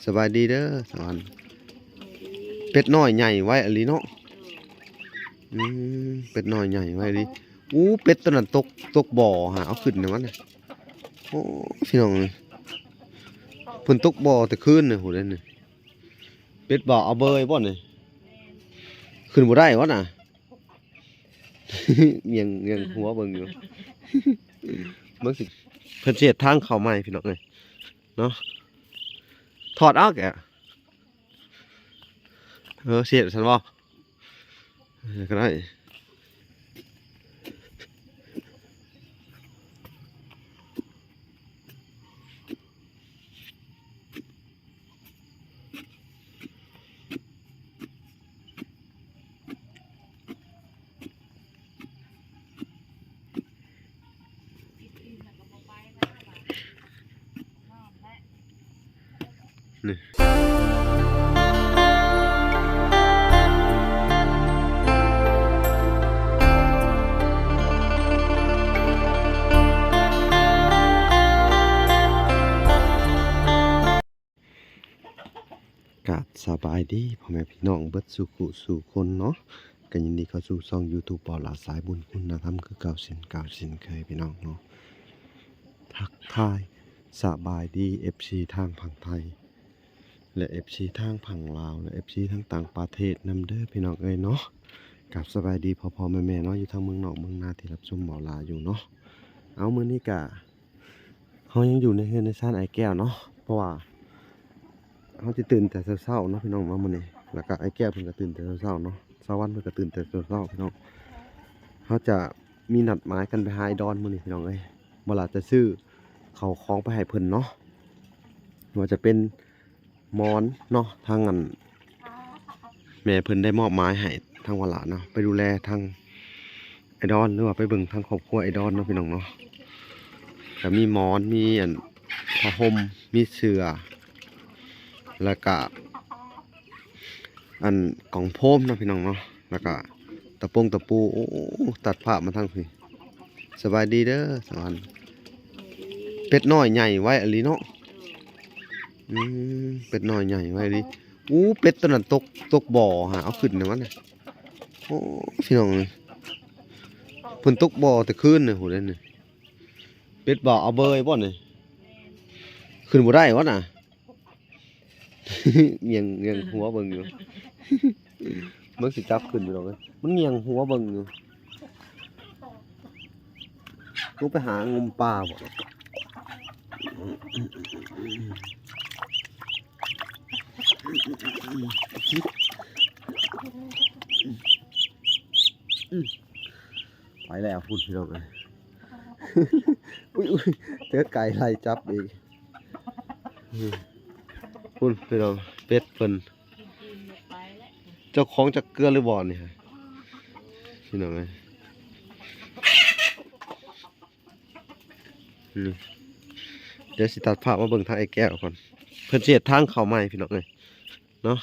ສະບາຍດີເດີສະຫວັນ. ເປັດນ້ອຍໃຫຍ່ໄວອີ່ຫຼີເນາະ. ອືມ ເປັດນ້ອຍໃຫຍ່ໄວອີ່ຫຼີ. ອູ້ ເປັດໂຕນັ້ນຕົກ ຕົກບໍ່ຫາ ເອົາຂຶ້ນແດ່ວະນະ. ໂອ້ ພີ່ນ້ອງເອີຍ ເພິ່ນຕົກບໍ່ແຕ່ຄືນນີ້ພຸ້ນເດ້ນີ້. ເປັດບໍ່ເອົາເບີຍບໍ່ນີ້? ຂຶ້ນບໍ່ໄດ້ວະນະ. ຫຍັງ ຫຍັງຫົວເບິ່ງຢູ່. ເບິ່ງຊິ ເພິ່ນຊິເຮັດທາງເຂົ້າໃໝ່ພີ່ນ້ອງເອີຍເນາະ. ຖອດເອົາແກ. ເອີ ຊິເຮັດຊັ້ນບໍ່? ເອີ ກໍໄດ້. ນີ້ ກາບສະບາຍດີພໍ່ແມ່ພີ່ນ້ອງເບິດສູ່ຜູ້ສູ່ຄົນເນາະ. ກໍຍິນດີເຂົ້າສູ່ຊ່ອງຢູທູບ ບໍ່ຫຼ້າສາຍບຸນຄຸນນະທຳ ຄືເກົ່າເຊັ່ນເກົ່າເຊັ່ນເຄີຍພີ່ນ້ອງເນາະ. ທັກທາຍສະບາຍດີເອັຟຊີທາງຝັ່ງໄທ ແລະ ເອັຟຊີທາງຝັ່ງລາວ ແລະ ເອັຟຊີທາງຕ່າງປະເທດນຳເດີພີ່ນ້ອງເອີຍເນາະ. ກາບສະບາຍດີພໍ່ໆແມ່ໆເນາະ ຢູ່ທາງເມືອງນອກເມືອງນາທີ່ຮັບຊົມບໍ່ຫຼ້າຢູ່ເນາະ. ເອົາ ມື້ນີ້ກະ ເຮົາຍັງຢູ່ໃນເຮືອນໃນຊານອ້າຍແກ້ວເນາະ ເພາະວ່າເຮົາຊິຕື່ນແຕ່ເຊົ້າໆເນາະພີ່ນ້ອງເນາະ ມື້ນີ້. ແລ້ວກະອ້າຍແກ້ວເພິ່ນກະຕື່ນແຕ່ເຊົ້າໆເນາະ ສາວວັນເພິ່ນກະຕື່ນແຕ່ເຊົ້າໆພີ່ນ້ອງ. ເຮົາຈະມີນັດໝາຍກັນໄປຫາອ້າຍດອນມື້ນີ້ພີ່ນ້ອງເອີຍ ບໍ່ຫຼ້າຈະຊື້ເຂົ້າຂອງໄປໃຫ້ເພິ່ນເນາະ ບໍ່ວ່າຈະເປັນ ໝອນເນາະ ທາງອັນ ແມ່ເພິ່ນໄດ້ມອບໝາຍໃຫ້ທາງວາລາເນາະ ໄປດູແລທາງໄອ້ດອນ ຫຼືວ່າໄປເບິ່ງທາງຄອບຄົວໄອ້ດອນເນາະ ພີ່ນ້ອງເນາະ. ກະມີໝອນ ມີອັນຜ້າຫົ່ມ ມີເສື້ອ ແລ້ວກະອັນກອງໂຟມເນາະ ພີ່ນ້ອງເນາະ. ແລ້ວກະຕະປົງຕະປູ ໂອ້ ຕັດພາບມາທາງພີ້. ສະບາຍດີເດີສະຫວັນ. ເປັດນ້ອຍໃຫຍ່ໄວອີ່ຫຼີເນາະ. ອືມ ເປັດນ້ອຍໃຫຍ່ໄວອີ່ຫຼີ. ອູ້ ເປັດໂຕນັ້ນຕົກ ຕົກບໍ່ຫາ ເອົາຂຶ້ນແດ່ວະນະ. ໂອ້ ພີ່ນ້ອງເອີຍ ເພິ່ນຕົກບໍ່ແຕ່ຄືນນີ້ພຸ້ນເດ້ນີ້. ເປັດບໍ່ເອົາເບີຍບໍ່ນີ້? ຂຶ້ນບໍ່ໄດ້ວະນະ. ຫຍັງ ຫຍັງຫົວເບິ່ງຢູ່. ມັນຊິຈັບຂຶ້ນຢູ່ດອກເອີຍ ມັນຫຍັງຫົວເບິ່ງຢູ່. ລົງໄປຫາງົມປາບໍ່? ໄປແລ້ວພຸ້ນ ພີ່ນ້ອງເອີຍ. ອຸ້ຍ ອຸ້ຍ ເຈີໄກ່ໄລ່ຈັບອີກ. ພຸ້ນພີ່ນ້ອງ ເປັດເພິ່ນ ເຈົ້າຂອງຈັກເກືອຫຼືບໍ່ນີ້ ພີ່ນ້ອງເອີຍ. ນີ້ ດຽວຊິຕັດພາບມາເບິ່ງທາງອ້າຍແກ້ວກ່ອນ ເພິ່ນຊິເຮັດທາງເຂົ້າໃໝ່ ພີ່ນ້ອງເອີຍເນາະ.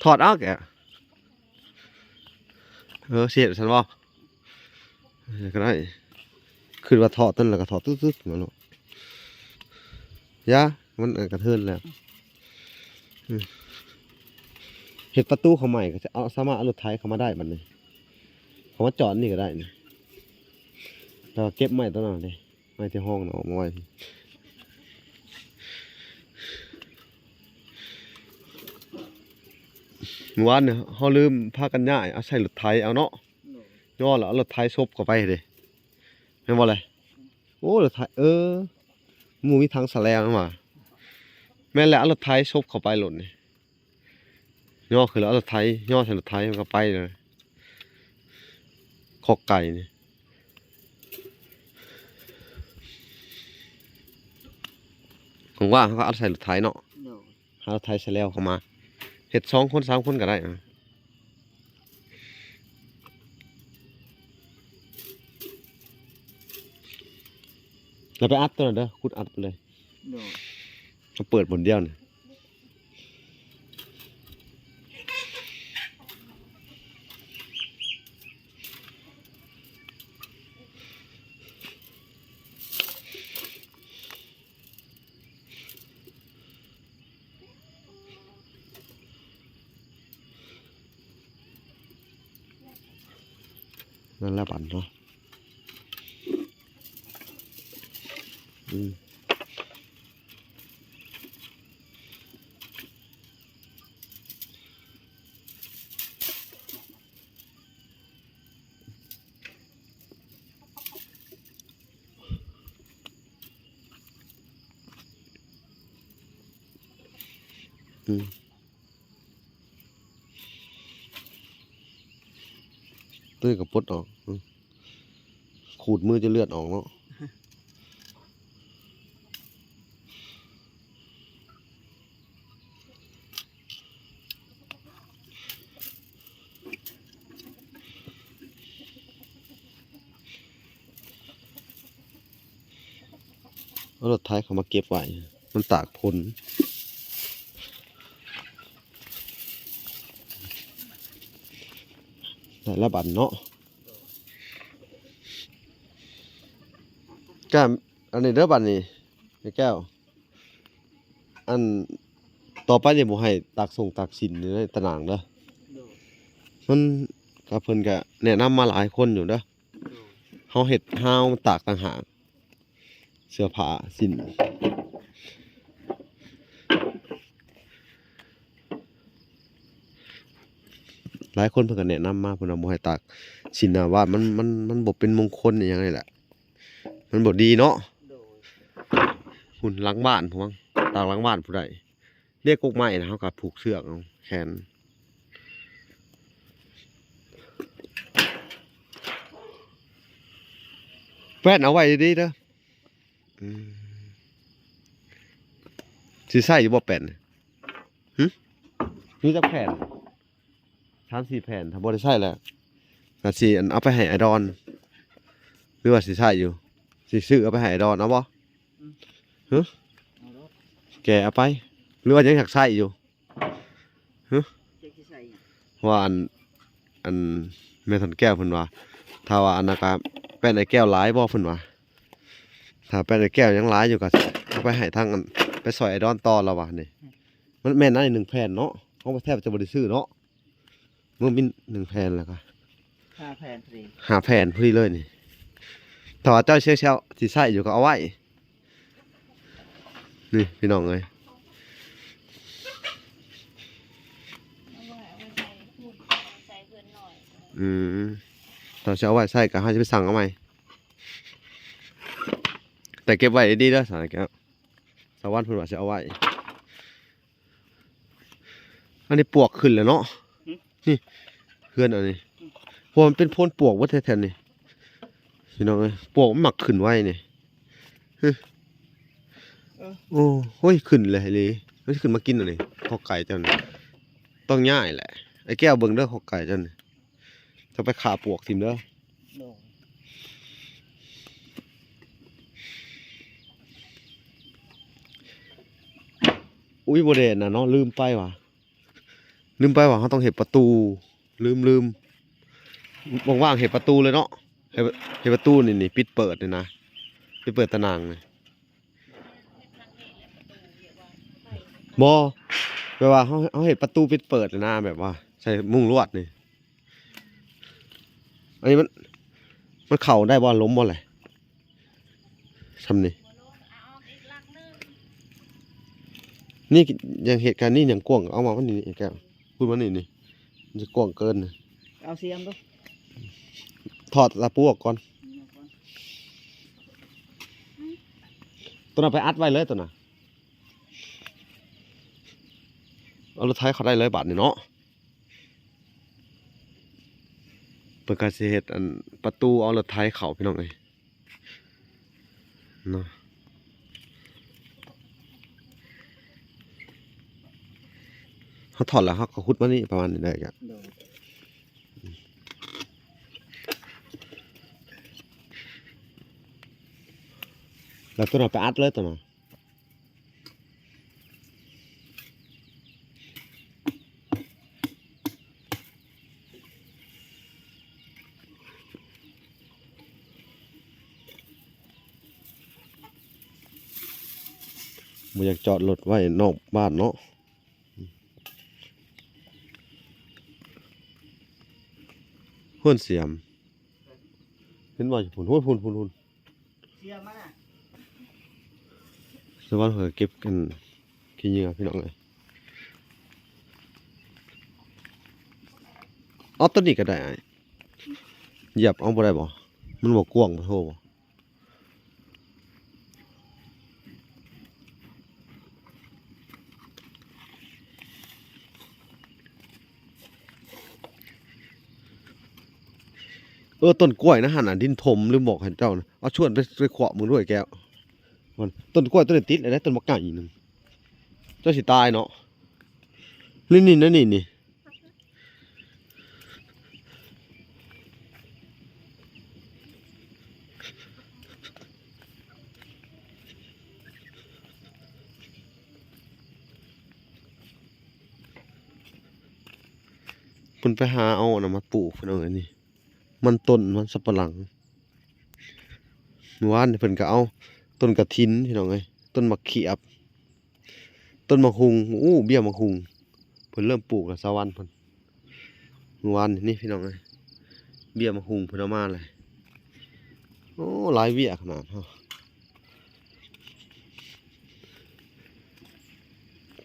ຖອດເອົາແກ. ເອີ ຊິເຮັດຊັ້ນບໍ່? ເອີ ກໍໄດ້. ຄິດວ່າຖອດຕົວນັ້ນແລ້ວກໍຖອດຕຶດໆມາໂລດ. ຢ່າ ມັນອັນກະເທີນແລ້ວ. ເຮັດປະຕູເຂົ້າໃໝ່ກໍຈະເອົາ ສາມາດເອົາລົດໄຖເຂົ້າມາໄດ້ບັດນີ້. ເຂົ້າມາຈອດນີ້ກໍໄດ້ນີ້. ແຕ່ວ່າເກັບໄມ້ຕົວນັ້ນເດ້. ໄມ້ທີ່ຫ້ອງນະ ອອກມາໄວ້. ມື້ວານນີ້ເຮົາລືມພາກັນຍ້າຍ ເອົາໃສ່ລົດໄຖເອົາເນາະ. ໂດຍ. ຍ້ອນລະເອົາລົດໄຖສົບເຂົ້າໄປເດ້ ແມ່ນບໍ່ແລະ? ໂອ້ ລົດໄຖ ເອີ ບໍ່ມີຖັງສະແລວນຳຫວາ. ແມ່ນແຫຼະ ເອົາລົດໄຖສົບເຂົ້າໄປໂລດນີ້. ຍໍຂຶ້ນແລ້ວເອົາລົດໄຖ ຍໍໃສ່ລົດໄຖມັນກໍໄປເລີຍ. ຄອກໄກ່ນີ້ ຫວັງວ່າເຮົາກໍເອົາໃສ່ລົດໄຖເນາະ. ໂດຍ. ເອົາລົດໄຖໃສ່ແລ້ວເຂົ້າມາ ເຮັດສອງຄົນສາມຄົນກໍໄດ້. ແລ້ວໄປອັດຕົວນັ້ນເດີ ຂຸດອັດໄປເລີຍ. ໂດຍ. ເຮົາເປີດບ່ອນດຽວນີ້. ເ ນັ້ນລະບັດເນາະ ອືມ ອືມ ໂຕນີ້ກໍປົດອອກ ອືມ ຂູດມືຈົນເລືອດອອກເນາະ. ເອົາລົດໄຖເຂົ້າມາເກັບໄວ້ ມັນຕາກຝົນ ໄດ້ລະບັດເນາະ. ກະ ອັນນີ້ເດີບັດນີ້ ແມ່ແກ້ວ ອັນ ຕໍ່ໄປນີ້ບໍ່ໃຫ້ຕາກສົງຕາກສິນຢູ່ໃນຕາໜ່າງເດີ. ໂດຍ ມັນ ກະເພິ່ນກະແນະນຳມາຫຼາຍຄົນຢູ່ເດີ. ໂດຍ ເຮົາເຮັດຮາວຕາກຕ່າງຫາກ ເສື້ອຜ້າສິ້ນ ຫຼາຍຄົນເພິ່ນກໍແນະນຳມາ ເພິ່ນວ່າບໍ່ໃຫ້ຕາກສິ້ນນະ ວ່າມັນ ມັນ ມັນບໍ່ເປັນມົງຄົນອີ່ຫຍັງນີ້ແຫຼະ ມັນບໍ່ດີເນາະ. ໂດຍ ພຸ້ນຫຼັງບ້ານພຸ້ນ ຕາກຫຼັງບ້ານຜູ້ໃດ ເດ ກົກໄມ້ນະ ເຮົາກໍຜູກເຊືອກເອົາແຂນ ແປ້ນເອົາໄວ້ດີໆເດີ. ອືມ ຊິໃຊ້ຢູ່ບໍ່ແປ້ນ? ຫຶ ມີຈັກແຜ່ນ? ສາມສີ່ແຜ່ນ. ຖ້າບໍ່ໄດ້ໃຊ້ແລ້ວ ກໍຊິ ອັນ ເອົາໄປໃຫ້ອ້າຍດອນ ຫຼືວ່າຊິໃຊ້ຢູ່? ຊິຊື້ເອົາໄປໃຫ້ອ້າຍດອນເອົາບໍ່? ອືມ ຫຶ ເອົາໂລດ ແກເອົາໄປ ຫຼືວ່າຍັງຢາກໃຊ້ຢູ່? ຫຶ ຈັກຊິໃສ່ຫຍັງ? ເພາະວ່າ ອັນ ອັນ ແມ່ທ່ານແກ້ວເພິ່ນວ່າ ຖ້າວ່າອັນນັ້ນກະແປ້ນອ້າຍແກ້ວຫຼາຍບໍ່ ເພິ່ນວ່າ ຖ້າແປ້ນອ້າຍແກ້ວຍັງຫຼາຍຢູ່ກະເອົາໄປໃຫ້ທາງ ອັນ ໄປຊ່ອຍອ້າຍດອນຕໍ່ລະວ່ານີ້. ມັນແມ່ນອັນນີ້ໜຶ່ງແຜ່ນເນາະ ເຮົາແທບຈະບໍ່ໄດ້ຊື້ເນາະ. ເບິ່ງມີໜຶ່ງແຜ່ນແລ້ວກະ ຫ້າແຜ່ນພໍດີ ຫ້າແຜ່ນພໍດີເລີຍນີ້. ຖ້າວ່າເຈົ້າເຊວໆຊິໃຊ້ຢູ່ກໍເອົາໄວ້ ນີ້ພີ່ນ້ອງເອີຍ. ອືມ ຖ້າຊິເອົາໄວ້ໃຊ້ກໍເຮົາຊິໄປສັ່ງເອົາໃໝ່ ແຕ່ເກັບໄວ້ດີໆເດີ ສາວແກ້ວ ສາວວັນເພິ່ນວ່າຊິເອົາໄວ້. ອັນນີ້ປວກຂຶ້ນແລ້ວເນາະ ຫຶ ນີ້ ເຮືອນອັນນີ້ ອືມ ເພາະວ່າມັນເປັນໂພນປວກເບິດແທ້ໆນີ້ ພີ່ນ້ອງເອີຍ. ປວກມັນມັກຂຶ້ນໄວນີ້ ຫຶ ເອີ ໂອ້ ໂອ້ຍ ຂຶ້ນແລ້ວເລີຍ ມັນຊິຂຶ້ນມາກິນອັນນີ້ ຄອກໄກ່ເຈົ້ານີ້ ຕ້ອງຍ້າຍແຫຼະ. ໄອ້ແກ້ວເບິ່ງເດີ ຄອກໄກ່ເຈົ້ານີ້ ຕ້ອງໄປຂ້າປວກຖິ້ມເດີ. ໂດຍ ອຸ້ຍ ບໍ່ແມ່ນນະເນາະ ລືມໄປວ່າ ລືມໄປວ່າເຮົາຕ້ອງເຮັດປະຕູ ລືມໆ ວ່າງໆເຮັດປະຕູເລີຍເນາະ. ເຮັດ ເຮັດປະຕູນີ້ ນີ້ ປິດເປີດນີ້ນະ ປິດເປີດຕາໜ່າງນີ້. ບໍ່ ແບບວ່າເຮົາ ເຮົາເຮັດປະຕູປິດເປີດນະ ແບບວ່າໃສ່ມຸ້ງລວດນີ້. ອັນນີ້ມັນ ມັນເຂົ້າໄດ້ບໍ່ ລົມບໍ່ແຫຼະ ຊ່ຳນີ້. ນີ້ຍັງເຮັດການນີ້ຍັງກວ້າງ ເອົາມານີ້ ນີ້ແກ້ວ ພຸ້ນມານີ້ ນີ້ ມັນຈະກວ້າງເກີນ. ເອົາສຽມດູ ຖອດຕະປູອອກກ່ອນ ຕົວນັ້ນໄປອັດໄວ້ເລີຍ ຕົວນັ້ນ ເອົາລົດໄຖເຂົ້າໄດ້ເລີຍບາດນີ້ເນາະ. ເພິ່ນກໍຊິເຮັດ ອັນ ປະຕູເອົາລົດໄຖເຂົ້າ ພີ່ນ້ອງເອີຍ ເນາະ. ເຮົາຖອດແລ້ວເຮົາກໍຂຸດມານີ້ ປະມານນີ້ໄດ້ກະ ໂດຍ ແລ້ວຕົວນັ້ນໄປອັດເລີຍ ຕົວນັ້ນ. ບໍ່ຢາກຈອດລົດໄວ້ນອກບ້ານເນາະ. ເຮືອນສຽມ ຫັນບໍ່? ພຸ້ນ ພຸ້ນ ພຸ້ນ ພຸ້ນ ພຸ້ນ ເສຍມານະ. ສະຫວັນເພິ່ນເກັບອັນຂີ້ເຫຍື້ອ ພີ່ນ້ອງເອີຍ. ເອົາ ໂຕນີ້ກໍໄດ້ອ້າຍ. ຢຽບເອົາບໍ່ໄດ້ບໍ່? ມັນບໍ່ກວ້າງພໍໂພດບໍ່? ເອີ ຕົ້ນກ້ວຍນະຫັ້ນນະ ດິນຖົມ ລືມບອກໃຫ້ເຈົ້ານະ. ເອົາຊວນໄປ ໄປຂວາບເບິ່ງດ້ວຍແກ້ວ. ມັນ ຕົ້ນກ້ວຍຕົ້ນນີ້ຕິດແລ້ວເດ້ ຕົ້ນບັກໃຫຍ່ໜຶ່ງ. ເຈົ້າຊິຕາຍເນາະ. ນີ້ໆ ນີ້ ນີ້. ເພິ່ນໄປຫາເອົາອັນນັ້ນມາປູກ ເພິ່ນເອົາອັນນີ້ ມັນຕົ້ນ ມັນສຳປະຫຼັງ. ເມື່ອວານນີ້ເພິ່ນກໍເອົາຕົ້ນກະຖິນ ພີ່ນ້ອງເອີຍ ຕົ້ນໝາກຂຽບ. ຕົ້ນໝາກຫຸ່ງ ໂອ້ ເບ້ຍໝາກຫຸ່ງ ເພິ່ນເລີ່ມປູກແລ້ວ ສະຫວັນເພິ່ນ. ເມື່ອວານນີ້ພີ່ນ້ອງເອີຍ ເບ້ຍໝາກຫຸ່ງເພິ່ນເອົາມາແລ້ວ. ໂອ້ ຫຼາຍວຽກຂະໜາດເນາະ.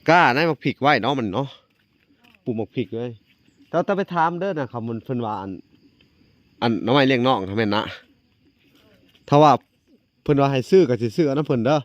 ກ້າໃນໝາກພິກໄວ້ເນາະ ມັນເນາະ ປູກໝາກພິກເລີຍ. ແຕ່ ແຕ່ໄປຖາມເດີນະ ຄຳເພິ່ນວ່າ ອັນ ອັນໜໍ່ໄມ້ລ້ຽງນ້ອງຫັ້ນແມ່ນນະ. ຖ້າວ່າເພິ່ນວ່າໃຫ້ຊື້ ກໍຊິຊື້ເອົານຳເພິ່ນເດີ.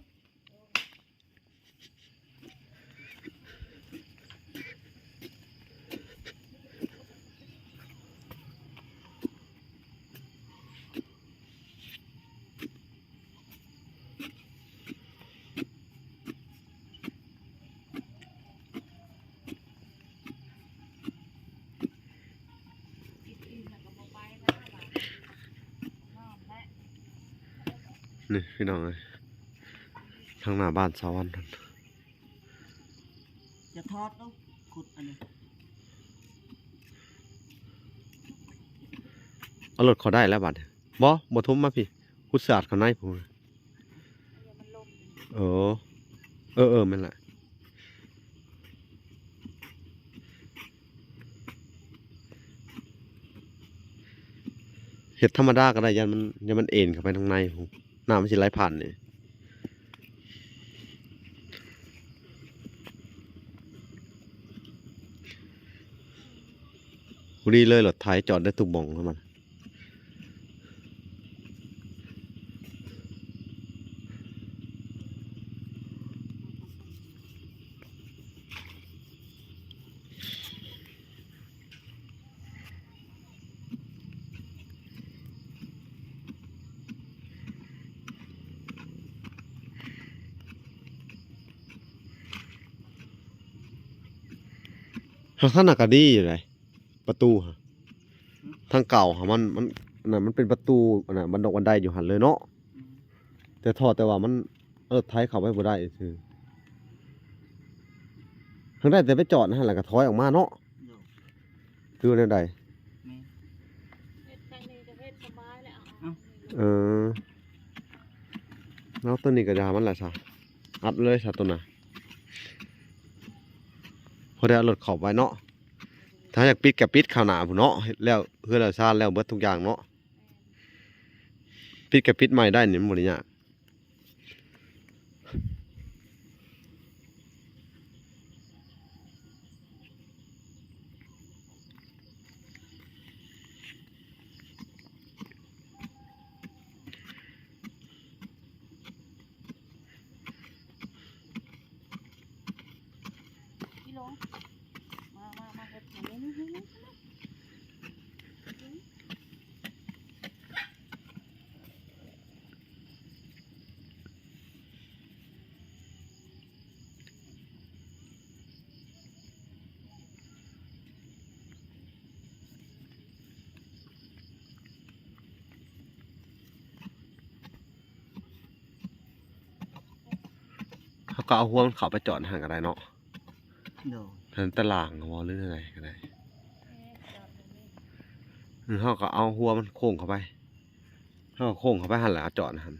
ນີ້ພີ່ນ້ອງເອີຍ ທາງໜ້າບ້ານສາວັນ ຢ່າທອດເນາະ ຂຸດອັນນີ້ ເອົາລົດເຂົ້າໄດ້ແລ້ວບາດນີ້. ບໍ່ ບໍ່ຖົມມາພີ້ ຂຸດສາດເຂົ້າໃນພຸ້ນ. ເອີ ເອີ ເອີ ແມ່ນລະ. ເຮັດທຳມະດາກໍໄດ້ ຢ້ານມັນ ຢ້ານມັນເອັນເຂົ້າໄປທາງໃນພຸ້ນ ນ້ຳມັນຊິໄຫຼຜ່ານນີ້. ພໍດີເລີຍ ລົດໄຖຈອດໄດ້ທຸກໝ່ອງເລີຍມັນ. ລັກສະນະກໍດີຢູ່ໃດ ປະຕູຫັ້ນ ທາງເກົ່າຫັ້ນ ມັນ ມັນ ອັນນັ້ນ ມັນເປັນປະຕູ ອັນນັ້ນ ບັນດອກບັນໄດຢູ່ຫັ້ນເລີຍເນາະ. ອືມ ແຕ່ທໍ່ ແຕ່ວ່າມັນ ເອີ ໄຖເຂົ້າໄປບໍ່ໄດ້ຊື່ ທາງໃດແຕ່ໄປຈອດຫັ້ນ ແລ້ວກໍຖອຍອອກມາເນາະ. ໂດຍ ຄືວ່າແນວໃດ? ແມ່ນ ເຮັດທາງນີ້ກໍເຮັດສະບາຍແລ້ວ. ເອົາ ເອີ ເອົາ ໂຕນີ້ກໍຢ່າມັນລະຊະ ອັດເລີຍຊະໂຕນະ ພໍໄດ້ເອົາລົດເຂົ້າໄປເນາະ. ຖ້າຢາກປິດກໍປິດຄາວໜ້າພຸ້ນເນາະ ເຮັດແລ້ວເຮືອນແລ້ວຊານແລ້ວເບິດທຸກຢ່າງເນາະ. ປິດກໍປິດໃໝ່ໄດ້ນີ້ ມັນບໍ່ໄດ້ຍາກ. ເຮົາກໍເອົາຫົວມັນເຂົ້າໄປຈອດຫັ້ນກໍໄດ້ເນາະ. ໂດຍ ຫັ້ນຕາລ່າງບໍ່ ຫຼືແນວໃດກໍໄດ້. ເຮົາກໍເອົາຫົວມັນໂຄ້ງເຂົ້າໄປ ເຮົາກໍໂຄ້ງເຂົ້າໄປຫັ້ນແຫຼະ ເອົາຈອດຫັ້ນ. ເ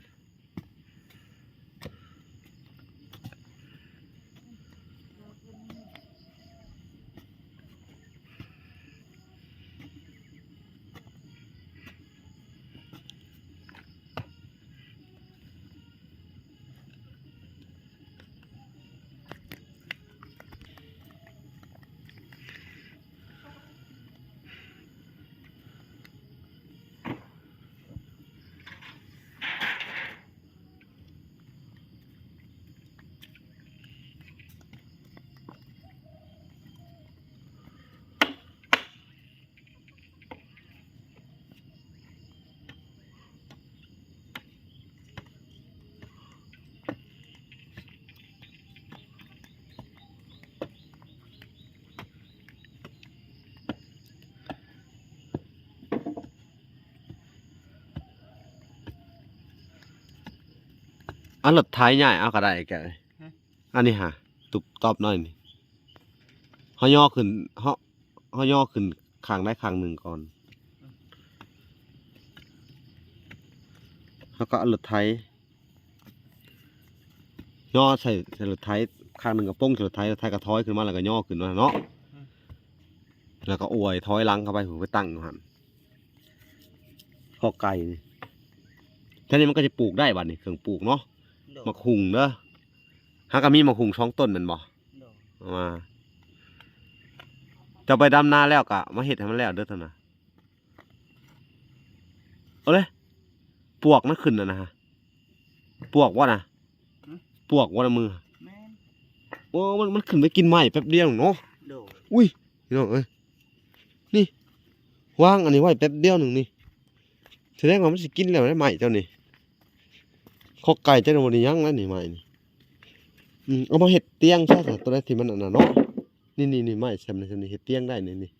ລົດໄຖຍ້າຍເອົາກໍໄດ້ແກະ. ຮະ? ອັນນີ້ຫາ ຕຸບຕອບນ້ອຍນີ້ ເຮົາຍໍຂຶ້ນ ເຮົາ ເຮົາຍໍຂຶ້ນຂ້າງໃດຂ້າງໜຶ່ງກ່ອນ ເຮົາກໍເອົາລົດໄຖຍໍໃສ່ ໃສ່ລົດໄຖ ຂ້າງໜຶ່ງກໍປົງໃສ່ລົດໄຖ ລົດໄຖກໍຖອຍຂຶ້ນມາ ແລ້ວກໍຍໍຂຶ້ນມາເນາະ ແລ້ວກໍອວຍຖອຍຫຼັງເຂົ້າໄປ ໄປຕັ້ງຢູ່ຫັ້ນ ຄອກໄກ່ນີ້. ແຖວນີ້ມັນກໍຈະປູກໄດ້ບັດນີ້ ເຄື່ອງປູກເນາະ ໂດຍ ໝາກຫຸ່ງເດີ ຫາກໍມີໝາກຫຸ່ງສອງຕົ້ນແມ່ນບໍ່? ໂດຍ ເອົາມາ ເຈົ້າໄປດຳນາແລ້ວກໍມາເຮັດໃຫ້ມັນແລ້ວເດີ ເທົ່ານັ້ນ. ເອົາເລີຍ ປວກມັນຂຶ້ນຫັ້ນນະ ປວກບໍ່ນະ? ຫຶ? ປວກບໍ່ນະມື? ແມ່ນ ໂອ້ ມັນ ມັນຂຶ້ນໄປກິນໄມ້ແປັບດຽວເນາະ. ໂດຍ ອຸ້ຍ ພີ່ນ້ອງເອີຍ ນີ້ ວາງອັນນີ້ໄວ້ແປັບດຽວໜຶ່ງນີ້ ສະແດງວ່າມັນຊິກິນແລ້ວໄມ້ເຈົ້ານີ້ ຄອກໄກ່ເຈົ້ານີ້ບໍ່ໄດ້ຫຍັງແລ້ວນີ້ ໄມ້ນີ້. ອືມ ເອົາມາເຮັດຕຽງຊະ ຕົວໃດທີ່ມັນອັນນັ້ນເນາະ. ນີ້ໆໆ ໄມ້ຊ່ຳນີ້ ຊ່ຳນີ້ເຮັດຕຽງໄດ້ນີ້ ນີ້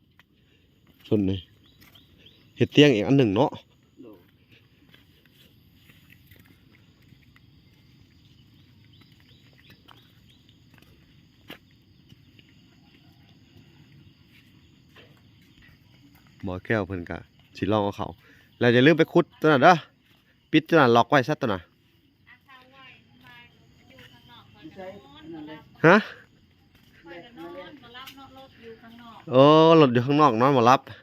ຕົ້ນນີ້ ເຮັດຕຽງອີກອັນໜຶ່ງເນາະ. ໂດຍ ໝໍແກ້ວເພິ່ນກະຊິລອງເອົາເຂົ້າ ແລ້ວຢ່າລືມໄປຂຸດຕົວນັ້ນເດີ ປິດຕົວນັ້ນ ລັອກໄວ້ຊະຕົວນັ້ນ. ຮະ? ໂອ້ ລົດຢູ່ຂ້າງນອກນອນບໍ່ຫຼັບ ແມ່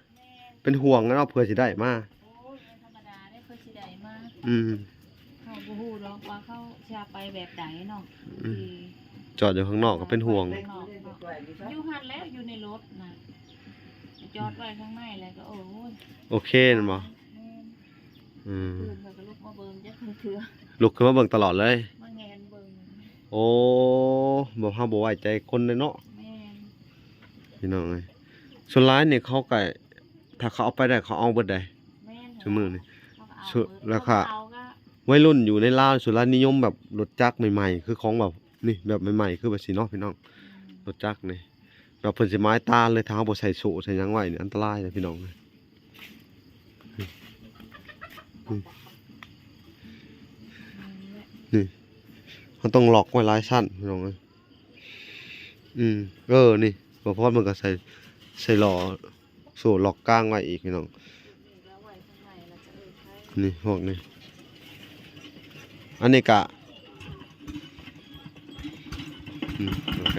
ນ ເປັນຫ່ວງເນາະ ເພື່ອຊິໄດ້ມາ. ໂອ້ຍ ມັນທຳມະດາເດ້ ເພິ່ນຊິໄດ້ມາ. ອືມ ເຮົາບໍ່ຮູ້ດອກວ່າເຂົາຊິໄປແບບໃດເນາະ. ອືມ ຊິຈອດຢູ່ຂ້າງນອກກໍເປັນຫ່ວງ ຢູ່ຫັ້ນແຫຼະ ຢູ່ໃນລົດນະ ຈອດໄວ້ຂ້າງໃນແລ້ວກໍ ໂອ້ຍ ໂອເຄແມ່ນບໍ່? ແມ່ນ. ອືມ ຕື່ນເພິ່ນກໍລຸກມາເບິ່ງຈັກເທື່ອ ລຸກຂຶ້ນມາເບິ່ງຕະຫຼອດເລີຍ ມາແງນເບິ່ງ. ໂອ້ ບໍ່ ເຮົາບໍ່ໄວ້ໃຈຄົນເດ້ເນາະ. ແມ່ນ ພີ່ນ້ອງເອີຍ ສ່ວນຫຼາຍນີ້ເຂົາກໍ ຖ້າເຂົາເອົາໄປໄດ້ ເຂົາເອົາເບິດໃດ໋. ແມ່ນ ຊຸມື້ນີ້ ເຂົາກໍເອົາເບິດ ແລ້ວກໍ ຄົນເຖົ້າກໍ ໄວລຸ້ນຢູ່ໃນລາວສ່ວນຫຼາຍນິຍົມແບບລົດຈັກໃໝ່ໆ ຄືຂອງແບບນີ້ ແບບໃໝ່ໆ ຄືແບບຊີ້ເນາະ ພີ່ນ້ອງ. ອືມ ລົດຈັກນີ້ ແບບເພິ່ນຊິໝາຍຕາເລີຍ ຖ້າເຮົາບໍ່ໃສ່ໂສ້ໃສ່ຫຍັງໄວ້ນີ້ ອັນຕະລາຍເລີຍ ພີ່ນ້ອງເອີຍ. ນີ້ ເຮົາຕ້ອງລັອກໄວ້ຫຼາຍຊັ້ນ ພີ່ນ້ອງເອີຍ. ອືມ ເອີ ນີ້ ບໍ່ພອດມັນກໍໃສ່ ໃສ່ລໍ້ ໂສ້ລັອກກາງໄວ້ອີກ ພີ່ນ້ອງ. ນີ້ພວກນີ້ ອັນນີ້ກະ ອືມ ໂອເຄ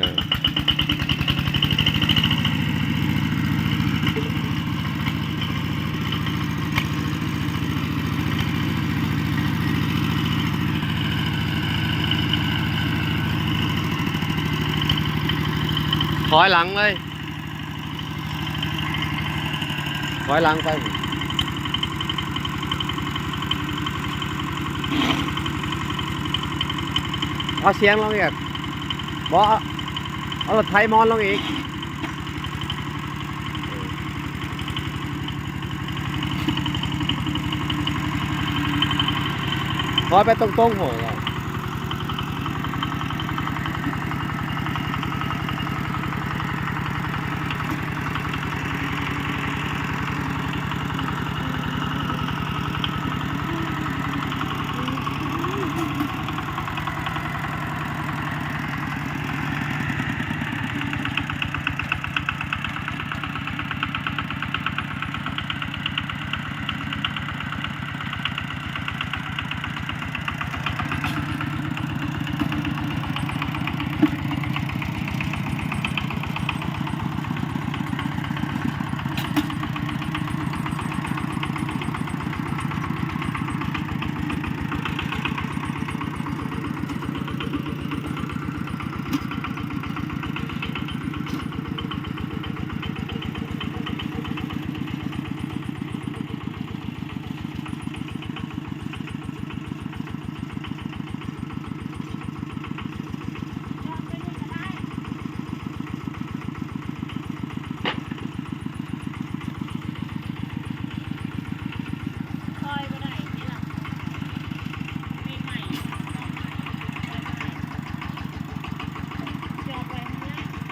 ຖອຍຫຼັງເລີຍ. ຖອຍຫຼັງໄປ ເອົາສຽງລົງອີກ ບໍ່ ເອົາ ເອົາລົດໄຖມອນລົງອີກ ຖອຍໄປຕົງໆ ໂຫ.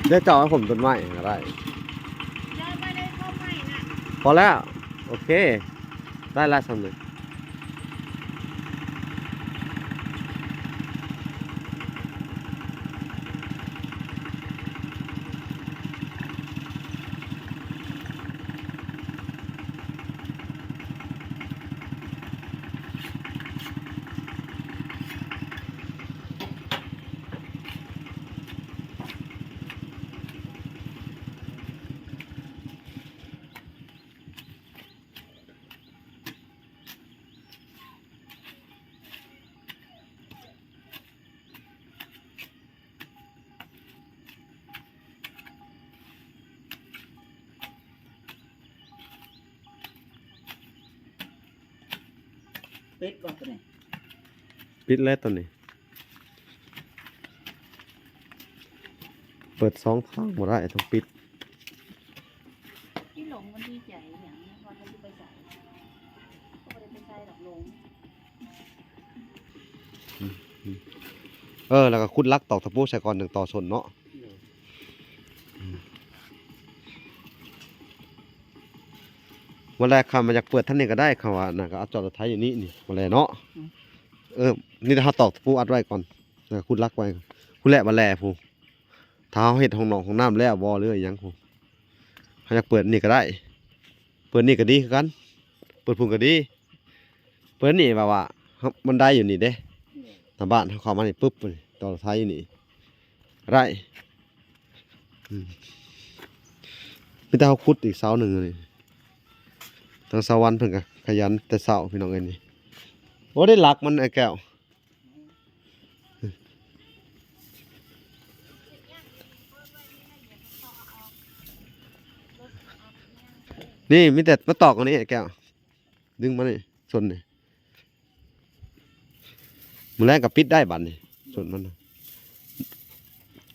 ເດີ ເຈົ້າເອົາຜົມຕົ້ນໄມ້ກໍໄດ້ ພໍແລ້ວ ໂອເຄ ໄດ້ລະສ່ຳນີ້. ປິດບໍ່ຕົວນີ້? ປິດແລ້ວຕົວນີ້ ເປີດສອງທາງບໍ່ໄດ້ ຕ້ອງປິດ. ອີຫຼົງມັນດີໃຈຫຍັງ ວ່າເຂົາຊິໄປໃສ ເຂົາບໍ່ໄດ້ໄປໃສດອກຫຼົງ. ເອີ ແລ້ວກໍຂຸດຫຼັກຕອກຕະປູໃສ່ກ່ອນ ຈັ່ງຕໍ່ສົ້ນເນາະ. ໂດຍ ອືມ ວ່າແລ້ວ ຄັນວ່າຢາກເປີດທາງນີ້ກໍໄດ້ ຄັນວ່ານັ້ນກໍເອົາຈອດລົດໄຖຢູ່ນີ້ ນີ້ ວ່າແລ້ວເນາະ. ອືມ ເອີ ນີ້ແຕ່ເຮົາຕອກຕະປູອັດໄວ້ກ່ອນ ແລ້ວກໍຂຸດຫຼັກໄວ້ ພຸ້ນແຫຼະ ວ່າແລ້ພຸ້ນ. ຖ້າເຮົາເຮັດຫ້ອງນອກຫ້ອງນ້ຳແລ້ວບໍ່ ຫຼືຫຍັງ ເຮົາຢາກເປີດນີ້ກໍໄດ້ ເປີດນີ້ກໍດີຄືກັນ ເປີດພຸ້ນກໍດີ. ເປີດນີ້ແບບວ່າ ເຮົາ ມັນໄດ້ຢູ່ນີ້ເດ້ ໜ້າບ້ານເຮົາເຂົ້າມານີ້ປຶບ ຕໍ່ໄຟຢູ່ນີ້ໄດ້. ອືມ ມີແຕ່ເຮົາຂຸດອີກເສົາໜຶ່ງນີ້ ທາງສາວວັນເພິ່ນກໍຂະຫຍັນແຕ່ເຊົ້າ ພີ່ນ້ອງເອີຍນີ້. ໂອ້ ໄດ້ຫຼັກມັນ ອ້າຍແກ້ວ. ນີ້ມີແຕ່ມາຕອກອັນນີ້ ແກ້ວ ດຶງມານີ້ ສົ້ນນີ້ ມື້ແລງກໍປິດໄດ້ບັດນີ້ ສົ້ນມັນນະ.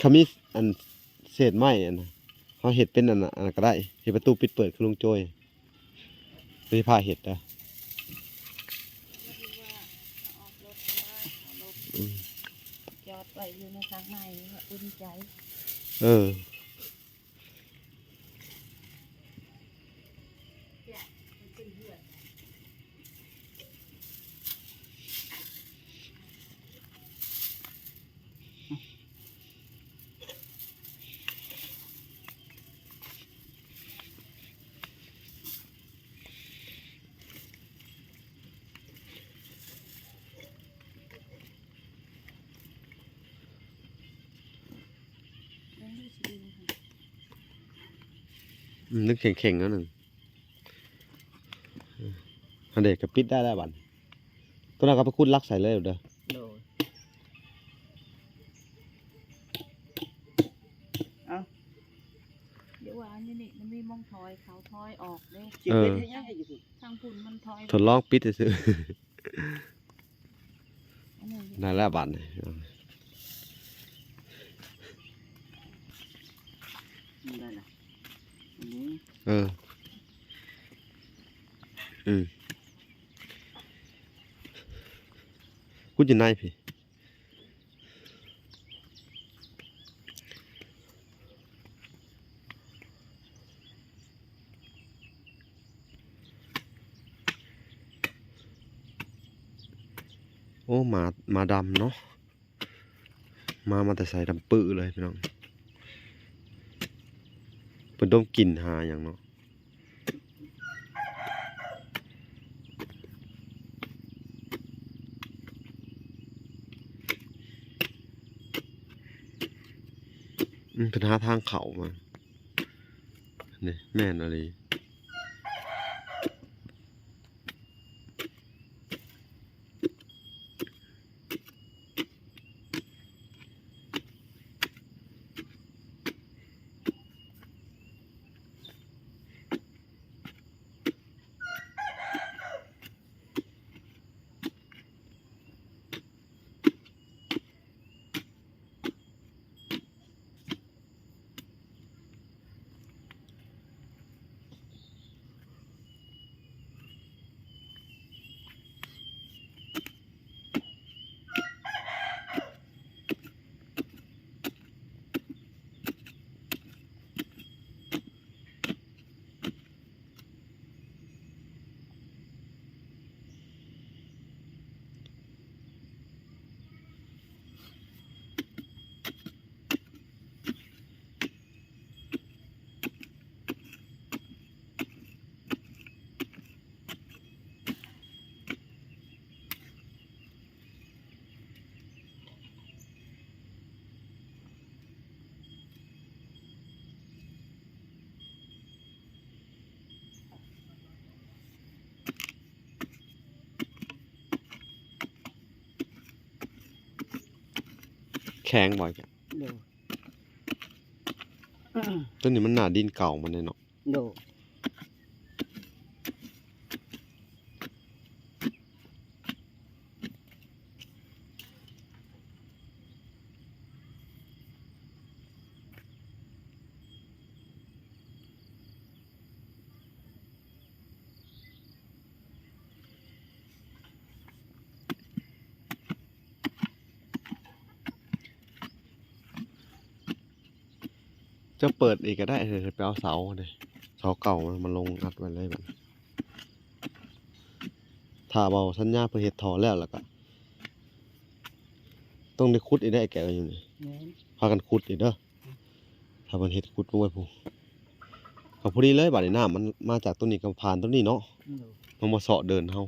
ຄັນມີອັນເສດໄມ້ອັນນະ ເຮົາເຮັດເປັນອັນນະ ອັນນັ້ນກໍໄດ້ ເຮັດປະຕູປິດເປີດຄືລຸງໂຈຍ. ໄປພາເຮັດເດີ ອືມ ຈອດໄວ້ຢູ່ໃນທາງໃນ ອຸ່ນໃຈ. ເອີ ອືມ ດຶງແຂງໆ ໜ້ອຍໜຶ່ງ. ອັນເດ ກໍປິດໄດ້ແລ້ວບັດ ຕົວນັ້ນກໍໄປຂຸດຫຼັກໃສ່ເລີຍເດີ. ໂດຍ ເອົ້າ ດຽວວ່າອັນນີ້ນີ້ ມັນມີໝ່ອງຖອຍເຂົ້າຖອຍອອກເດ້. ເອີ ທາງພຸ້ນມັນຖອຍ ທົດລອງປິດຊື່ໆ. ອັນນີ້ ນັ້ນແຫຼະບັດນີ້ ໄດ້ລະ ອັນນີ້ ເອີ ອືມ ຂຸດຢູ່ໃນພີ້. ໂອ້ ໝາ ໝາດຳເນາະ ມາ ມາແຕ່ໃສ ດຳປືເລີຍພີ່ນ້ອງ. ເພິ່ນດົມກິ່ນຫາຫຍັງເນາະ. ອືມ ເພິ່ນຫາທາງເຂົ້າມາ ນີ້ແມ່ນອີ່ຫຼີ. ແຂງບໍ່? ໂດຍ ຕົວນີ້ມັນໜ້າດິນເກົ່າມັນເດ້ເນາະ. ໂດຍ. ຈະເປີດອີກກໍໄດ້ ເອີ ໄປເອົາເສົາເດ ເສົາເກົ່າມາ ມາລົງອັດໄວ້ເລີຍບັດນີ້. ຖ້າເວົ້າສັນຍາເພິ່ນເຮັດທໍ່ແລ້ວ ແລ້ວກໍຕ້ອງໄດ້ຂຸດອີກເດ້ ແກະຢູ່ນີ້ ແມ່ນ ພາກັນຂຸດອີກເດີ. ຖ້າເພິ່ນເຮັດຂຸດລົງໄວ້ພຸ້ນ ກໍພໍດີເລີຍ ບາດນີ້ນ້ຳມັນມາຈາກຕົວນີ້ກໍຜ່ານຕົວນີ້ເນາະ ໂດຍ ມັນບໍ່ເຊາະເດີ່ນເຮົາ.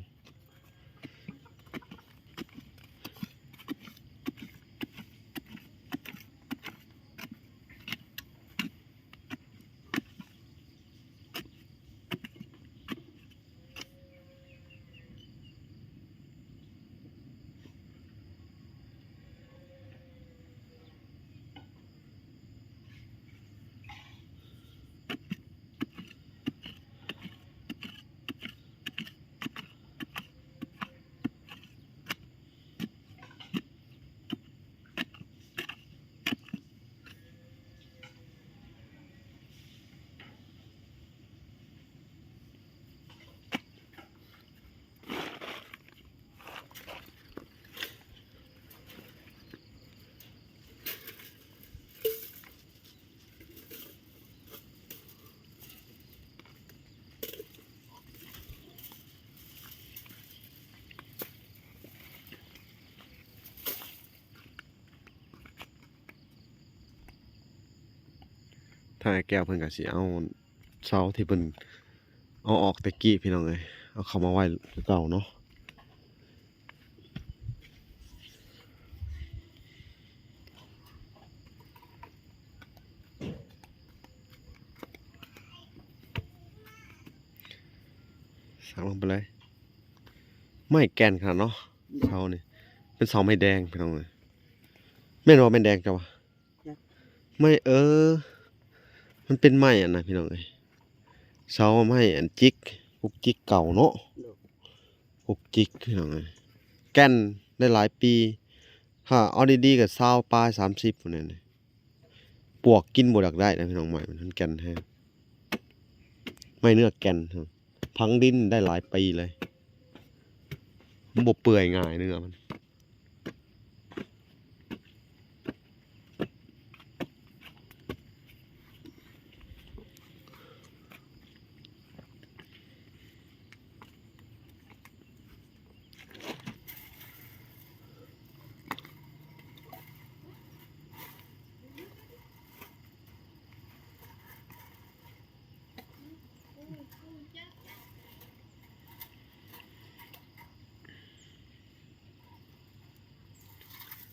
ທາງອ້າຍແກ້ວເພິ່ນກໍຊິເອົາເສົາທີ່ເພິ່ນເອົາອອກແຕ່ກີ້ ພີ່ນ້ອງເອີຍ ເອົາເຂົ້າມາໄວ້ຄືເກົ່າເນາະ. ສັກລົງໄປເລີຍ ໄມ້ແກ່ນຂະໜາດເນາະ. ເສົານີ້ເປັນເສົາໄມ້ແດງ ພີ່ນ້ອງເອີຍ ແມ່ນບໍ່? ໄມ້ແດງເຈົ້າວ່າ ໄມ້ ເອີ ມັນເປັນໄມ້ອັນນະ ພີ່ນ້ອງເອີຍ ເສົາໄມ້ອັນຈິກ ກົກຈິກເກົ່າເນາະ ໂດຍ ກົກຈິກ ພີ່ນ້ອງເອີຍ ແກ່ນໄດ້ຫຼາຍປີ ຖ້າເອົາດີໆກໍຊາວປາຍ ສາມສິບ ພຸ້ນແຫຼະ. ປວກກິນບໍ່ຢາກໄດ້ນະ ພີ່ນ້ອງ ໄມ້ມັນແກ່ນແຮງ ໄມ້ເນື້ອແກ່ນ ຝັງດິນໄດ້ຫຼາຍປີເລີຍ ມັນບໍ່ເປື່ອຍງ່າຍເນື້ອມັນ.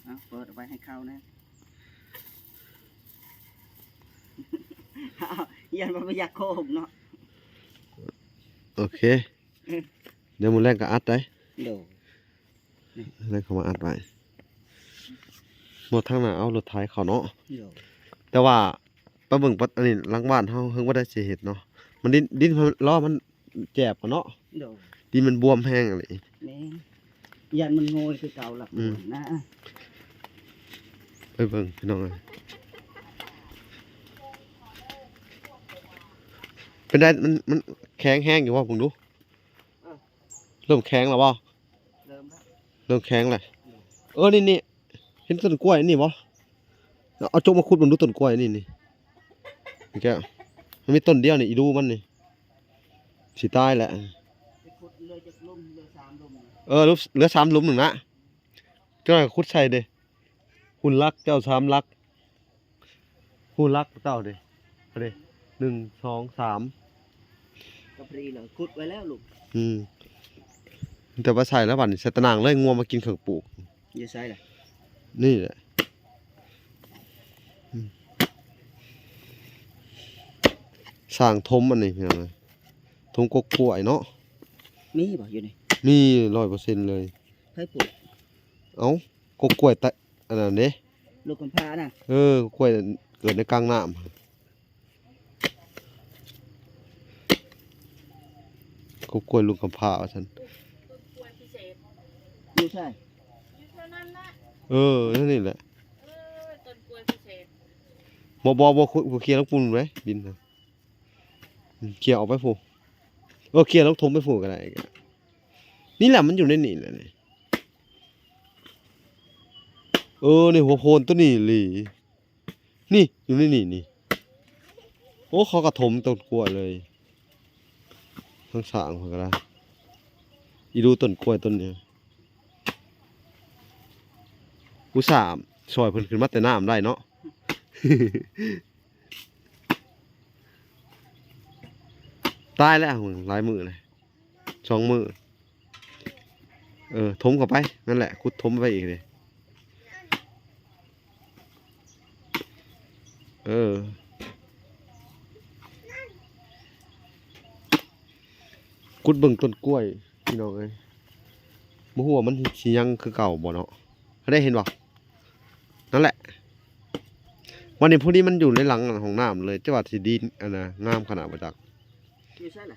ເອົາ ເປີດເອົາໄວ້ໃຫ້ເຂົ້າແດ່ ຢ້ານວ່າບໍ່ຢາກໂຄກເນາະ. ໂອເຄ ເອີ ດຽວມື້ແລງກໍອັດໄດ້ ໂດຍ ແລ້ວເຂົ້າມາອັດໄວ້ ບໍ່ ທາງໜ້າເອົາລົດໄຖເຂົ້າເນາະ ໂດຍ ແຕ່ວ່າໄປເບິ່ງ ອັນນີ້ຫຼັງບ້ານເຮົາເຮີງບໍ່ໄດ້ຊິເຮັດເນາະ ມັນດິນ ດິນ ລໍ້ມັນແຈບເນາະ ໂດຍ ດິນມັນບວມແຮງອີ່ຫຼີ ແມ່ນ ຢ້ານມັນໂງຍຄືເກົ່າລະ ອືມ ນະ ໄປເບິ່ງ ພີ່ນ້ອງເອີຍ ເປັນໄດ ມັນ ມັນແຂງແຮງຢູ່ບໍ່ ເບິ່ງດູ ເອີ ເລີ່ມແຂງແລ້ວບໍ່? ເລີ່ມແລ້ວ ເລີ່ມແຂງແລ້ວ ເອີ ນີ້ໆ ເຫັນຕົ້ນກ້ວຍນີ້ບໍ່? ເອົາຈົກມາຂຸດເບິ່ງດູ ຕົ້ນກ້ວຍນີ້ນີ້ ນີ້ແກ ມັນມີຕົ້ນດຽວນີ້ ອີດູມັນນີ້ ຊິຕາຍແລ້ວ ໄປຂຸດເຫຼືອຈັກຫຼຸມ ເຫຼືອສາມຫຼຸມ ເອີ ເຫຼືອສາມຫຼຸມໜຶ່ງນະ ຈັ່ງໃດຂຸດໃສ່ເດ້ ຮຸ່ນຫຼັກເຈົ້າສາມຫຼັກ ຮູຫຼັກເຈົ້າເດ້ ເດ້ ໜຶ່ງ ສອງ ສາມ ກໍພໍດີແລ້ວ ຂຸດໄວ້ແລ້ວລູກ ອືມ ແຕ່ວ່າໃສ່ແລ້ວບັດນີ້ ໃສ່ຕາໜ່າງເລີຍ ງົວມາກິນເຄື່ອງປູກ ຢູ່ໃສລະ? ນີ້ແຫຼະ ອືມ ສ້າງຖົມອັນນີ້ ພີ່ນ້ອງເອີຍ ຖົມກົກກ້ວຍເນາະ ມີບໍ່ຢູ່ນີ້? ມີ ຮ້ອຍເປີເຊັນເລີຍ ໃຜປູກ? ເອົ້າ ກົກກ້ວຍຕະ ອັນນັ້ນເດ້ ລູກກຳພ້ານະ ເອີ ກ້ວຍເກີດໃນກາງນ້ຳ ກົກກ້ວຍລູກກຳພ້າວ່າຊັ້ນ ຢູ່ໃສ? ຢູ່ແຖວນັ້ນແຫຼະ ເອີ ນັ້ນນີ້ແຫຼະ ເອີ ຕົ້ນກ້ວຍພິເສດ ບໍ່ ບໍ່ ບໍ່ ບໍ່ເຄຍລົງປຸ້ນເດ້ ດິນນະ ອືມ ເຄຍອອກໄປພຸ້ນ ເອີ ເຄຍລົງຖົມໄປພຸ້ນກໍໄດ້ ນີ້ແຫຼະ ມັນຢູ່ໃນນີ້ແຫຼະນີ້ ເອີ ໃນຫົວໂພນຕົວນີ້ອີ່ຫຼີ ນີ້ ຢູ່ໃນນີ້ນີ້ ໂອ້ ເຂົາກະຖົມຕົ້ນກ້ວຍເລີຍ ທັງສ້າງເພິ່ນກະໄດ້ ອີດູຕົ້ນກ້ວຍຕົ້ນນີ້ ອຸດສ່າຊ່ອຍເພິ່ນຂຶ້ນມາແຕ່ນ້ຳໄດ້ເນາະ. ຕາຍແລ້ວ ຫຼາຍມື້ແລ້ວ ສອງມື້. ເອີ ຖົມເຂົ້າໄປ ນັ້ນແຫຼະ ຂຸດຖົມໄປອີກເດ້. ເອີ ຂຸດເບິ່ງຕົ້ນກ້ວຍພີ່ນ້ອງເອີຍ ບໍ່ຮູ້ວ່າມັນຊິຍັງຄືເກົ່າບໍ່ເນາະ. ໄດ້ເຫັນບໍ່? ນັ້ນແຫຼະ ວັນນີ້ ຜູ້ນີ້ມັນຢູ່ໃນຫຼັງຫ້ອງນ້ຳເລີຍ ແຕ່ວ່າຊິດີ ອັນນ່າ ງາມຂະໜາດບໍ່ຈັກ. ຢູ່ໃສລະ?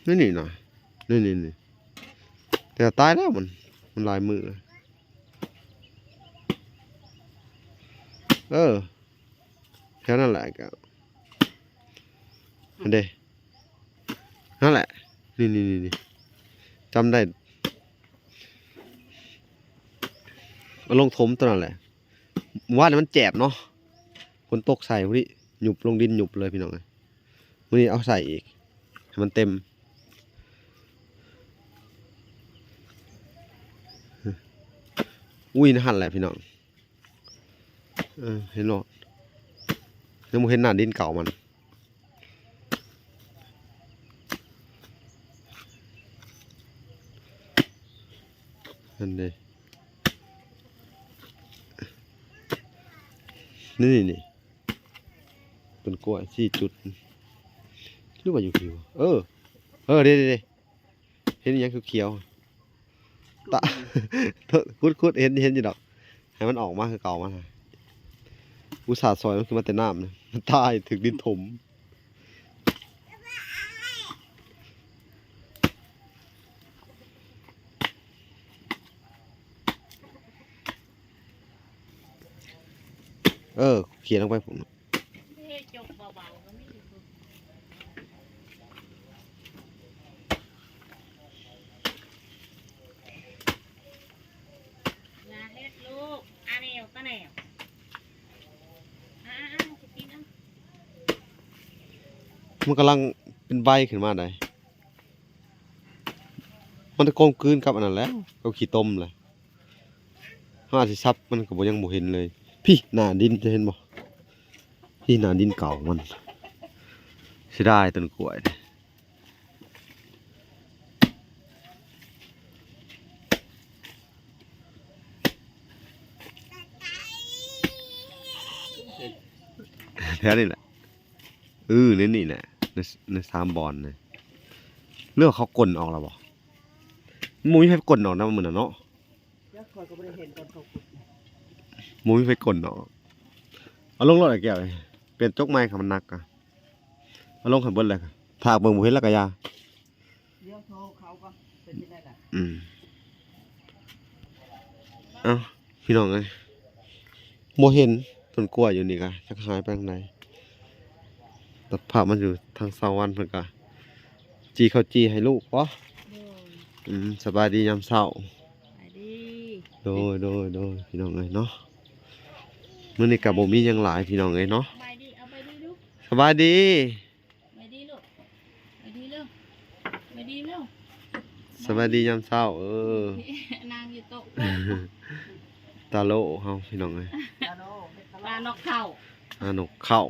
ນີ້ນີ້ນະ ນີ້ໆໆ ແຕ່ຕາຍແລ້ວ ມັນ ມັນຫຼາຍມື້ແລ້ວ. ເອີ ແຖວນັ້ນແຫຼະ ກະ ຫັ້ນເດ້ ນັ້ນແຫຼະ ນີ້ໆໆ ຈຳໄດ້ ເອົາລົງຖົມໂຕນັ້ນແຫຼະ. ມື້ວານນີ້ມັນແຈບເນາະ ຝົນຕົກໃສ່ພຸ້ນນີ້ ຫຍຸບລົງດິນຫຍຸບເລີຍພີ່ນ້ອງເອີຍ. ມື້ນີ້ເອົາໃສ່ອີກ ໃຫ້ມັນເຕັມ. ອຸ້ຍ ຫັ້ນແຫຼະພີ່ນ້ອງ ເອີ ເຫັນບໍ່? ຍັງບໍ່ເຫັນໜ້າດິນເກົ່າມັນ. ຫັ້ນເດ້ ນີ້ໆ ຕົ້ນກ້ວຍສີ່ຈຸດ ຫຼືວ່າຢູ່ພີ້ວະ? ເອີ ເອີ ເດ້ໆໆ ເຫັນອີ່ຫຍັງຂຽວໆ ຕະ ຂຸດໆ ເຫັນ ເຫັນຢູ່ດອກ ໃຫ້ມັນອອກມາຄືເກົ່າມັນ. ອຸດສ່າຊ່ອຍມັນຂຶ້ນມາແຕ່ນ້ຳນະ ມັນຕາຍ ຖືກດິນຖົມ. ເອີ ເຂຍລົງໄປພຸ້ນ. ເຮັດຈົກເບົາໆ ກໍມີຢູ່. ຢ່າເຮັດລູກ ອາແນວຕະແນວ ອາໆ ຊິກິນເອົາ. ມັນກຳລັງເປັນໃບຂຶ້ນມາໄດ໋ ມັນຈະກົມກືນກັບອັນນັ້ນແຫຼະ ກັບຂີ້ຕົມແຫຼະ. ເຮົາອາດຊິສັບມັນກໍບໍ່ ຍັງບໍ່ເຫັນເລີຍ. ພີ້ໜ້າດິນ ຈະເຫັນບໍ່? ພີ້ໜ້າດິນເກົ່າມັນ. ເສຍດາຍຕົ້ນກ້ວຍ. ແຖວນີ້ແຫຼະ ເອີ ໃນນີ້ແຫຼະ ໃນ ໃນສາມບ່ອນນະ. ຫຼືວ່າເຂົາກົ້ນອອກແລ້ວບໍ່? ບໍ່ມີໃຜກົ້ນອອກນຳມື້ນັ້ນເນາະ. ຈັກ ຂ້ອຍກໍບໍ່ໄດ້ເຫັນຕອນເຂົາຂຸດນະ. ບໍ່ມີໃຜກົ້ນເນາະ. ເອົາລົງໂລດໄອ້ແກ້ວ ປ່ຽນຈົກໃໝ່ ຄັນມັນໜັກກະ ເອົາລົງໃຫ້ເບິດເລີຍ. ຖ້າເບິ່ງບໍ່ເຫັນແລ້ວກະຢ່າ. ດຽວໂທເຂົາກ່ອນ ເປັນຈັ່ງໃດລະ? ອືມ ເອົ້າ ພີ່ນ້ອງເອີຍ ບໍ່ເຫັນຕົ້ນກ້ວຍຢູ່ນີ້ກະຈັກຫາຍໄປທາງໃດ. ຕັດພາບມາຢູ່ທາງສາວວັນ ເພິ່ນກະຈີ່ເຂົ້າຈີ່ໃຫ້ລູກບໍ? ໂດຍ. ອືມ ສະບາຍດີຍາມເຊົ້າ. ສະບາຍດີ. ໂດຍ ໂດຍ ໂດຍ ພີ່ນ້ອງເອີຍເນາະ ມື້ນີ້ກະບໍ່ມີຫຍັງຫຼາຍພີ່ນ້ອງເອີຍເນາະ. ສະບາຍດີ ເອົາ ສະບາຍດີລູກ ສະບາຍດີ. ສະບາຍດີລູກ ສະບາຍດີເລັວ ສະບາຍດີເລັວ. ສະບາຍດີຍາມເຊົ້າ ເອີ ນາງຢູ່ໂຕະ ຕາໂລເຮົາພີ່ນ້ອງເອີຍ ຕາໂລ ຕານົກເຂົາ ຕານົກເຂົາ.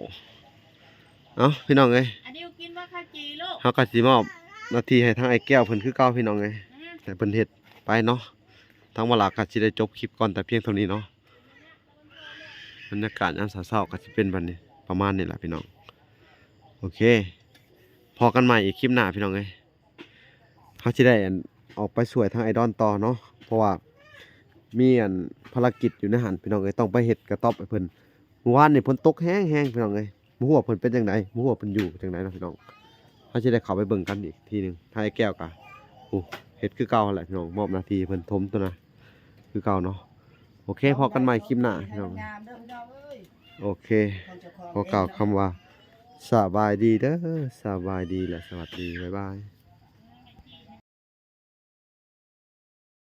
ເອົ້າ ພີ່ນ້ອງເອີຍ ອາດິວກິນບໍ່ເຂົ້າຈີ່ລູກ ເຮົາກະຊິມອບໜ້າທີ່ໃຫ້ທາງອ້າຍແກ້ວເພິ່ນຄືເກົ່າພີ່ນ້ອງເອີຍ ອືມ ໃຫ້ເພິ່ນເຮັດໄປເນາະ. ທາງບ່າວຫຼາກະຊິໄດ້ຈົບຄລິບກ່ອນແຕ່ພຽງເທົ່ານີ້ເນາະ. ບັນຍາກາດຍາມເຊົ້າໆ ກໍຊິເປັນແບບນີ້ ປະມານນີ້ແຫຼະພີ່ນ້ອງ. ໂອເຄ ພໍ້ກັນໃໝ່ອີກຄລິບໜ້າພີ່ນ້ອງເອີຍ. ເຮົາຊິໄດ້ ອັນ ອອກໄປຊ່ວຍທາງອ້າຍດອນຕໍ່ເນາະ ເພາະວ່າມີ ອັນ ພາລະກິດຢູ່ໃນຫັ້ນພີ່ນ້ອງເອີຍ ຕ້ອງໄປເຮັດກະຕ໊ອບໃຫ້ເພິ່ນ. ມື້ວານນີ້ຝົນຕົກແຮງໆ ພີ່ນ້ອງເອີຍ. ບໍ່ຮູ້ວ່າເພິ່ນເປັນຈັ່ງໃດ ບໍ່ຮູ້ວ່າເພິ່ນຢູ່ຈັ່ງໃດເນາະພີ່ນ້ອງ. ເຮົາຊິໄດ້ເຂົ້າໄປເບິ່ງກັນອີກທີໜຶ່ງ. ທາງອ້າຍແກ້ວກະ ໂອ້ ເຮັດຄືເກົ່າຫັ້ນແຫຼະພີ່ນ້ອງ ມອບໜ້າທີ່ເພິ່ນຖົມໂຕນະ ຄືເກົ່າເນາະ. ໂອເຄ ພໍ້ກັນໃໝ່ຄລິບໜ້າພີ່ນ້ອງ. ໂອເຄ ຂໍກ່າວຄຳວ່າ ສະບາຍດີເດີ ສະບາຍດີ ແລະ ສະຫວັດດີ ບາຍບາຍ.